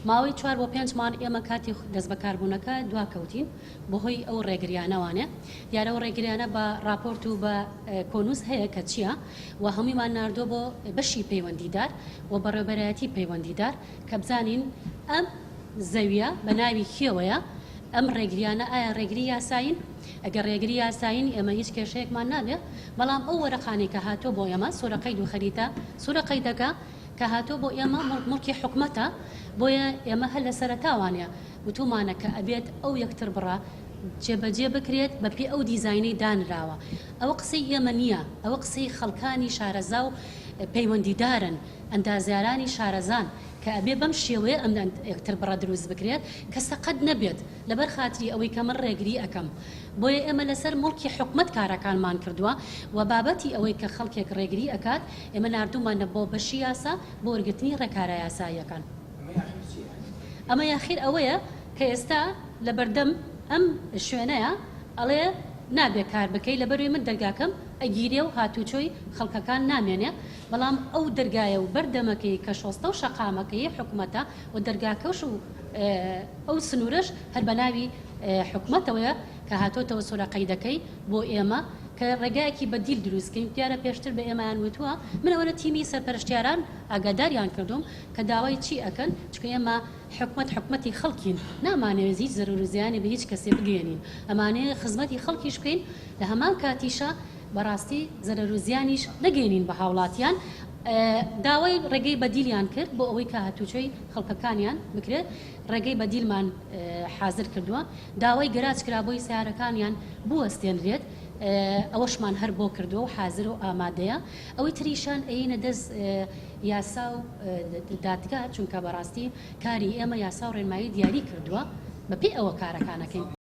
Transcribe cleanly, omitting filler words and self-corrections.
ماوەی چوار بۆ پێنج مانگ ئێمە کاتی دەستبەکاربوونەکە دواکەوتین بەهۆی ئەو ڕێگریانەوانێ. دیارە ئەو ڕێگریانە بە ڕاپۆرت و بە کۆنووس هەیە کە چییە و هەموویمان ناردووە بۆ بەشی پەیوەندیدار و بەڕێوەبەرایەتی پەیوەندیدار کە بزانین ئەم زەویە بە ناوی کێوەیە، ئەم ڕێگریانە ئایا ڕێگری یاسایین؟ ئەگەر ڕێگری یاسایین ئێمە هیچ کێشەیەکمان نابێ، بەڵام ئەو وەرەقانەی کە هاتووە بۆ ئێمە سورەقەید و خەریتە سورەقەیدەکە کە هاتووە بۆ ئێمە موڵک موڵکی حکومەتە، بۆیە ئێمە هەر لە سەرەتاوانە وتومانە کە ئەبێت ئەو یەکتربڕە جێبەجێ بکرێت بە پێی ئەو دیزاینەی دانراوە. ئەوە قسەی ئێمە نییە، ئەوە قسەی خەڵکانی شارەزا و پەیوەندیدارن، ئەندازیارانی شارەزان کە ئەبێ بەم شێوەیە ئەم یەکتربڕە دروست بکرێت کە سەقەت نەبێت لەبەر خاتری ئەوەی کە من ڕێگری ئەکەم. بۆیە ئێمە لەسەر موڵکی حکومەت کارەکانمان کردووە و بابەتی ئەوەی کە خەڵکێک ڕێگری ئەکات ئێمە ناردوومانە بۆ بەشی یاسا بۆ وەرگرتنی ڕێکارە یاساییەکان. ئەمە یاخیر ئەوەیە کە ئێستا لەبەردەم ئەم شوێنەیە ئەڵێ نابێ کار بکەی لەبەروی من دەرگاکەم ئەگیرێ و هاتوچۆی خەڵکەکان نامێنێ بەڵام ئەو دەرگایە و بەردەمەکەی کە شۆستە و شەقامەکەی حکومەتە و دەرگاکەش و ئەو سنورەش هەر بەناوی حکومەتەوەیە کە هاتۆتەوە سورە قەیدەکەی بۆ ئێمە کە ڕێگایەکی بەدیل دروست کەین دیارە پێشتر بە ئێمەیان وتووە من ئەوەنە تیمی سەرپەرشتیاران ئاگاداریان کردووم کە داوای چی ئەکەن چونکە ئێمە حکومەت حکومەتی خەڵکین نامانەوێت هیچ زەرەر و زیانێ بە هیچ کەسێ بگەیەنین ئەمانەوێت خزمەتی خەڵکیش بکەین لە هەمان کاتیشا بەڕاستی زەرەر و زیانیش نەگەیەنین بە هاوڵاتیان داوای ڕێگەی بەدیلیان کرد بۆ ئەوەی کە هاتوچۆی خەڵکەکانیان بکرێت ڕێگەی بەدیلمان حازر کردووە داوای گەراج کرا بۆی سەیارەکانیان بوەستێنرێت ئەوەشمان هەر بۆ کردووە و حازر و ئامادەیە ئەوەی تریشان ئەیینە دەست یاسا و دادگا چونکە بەڕاستی کاری ئێمە یاسا و ڕێنمایی دیاری کردووە بەپێی ئەوە کارەکان ئەکەین.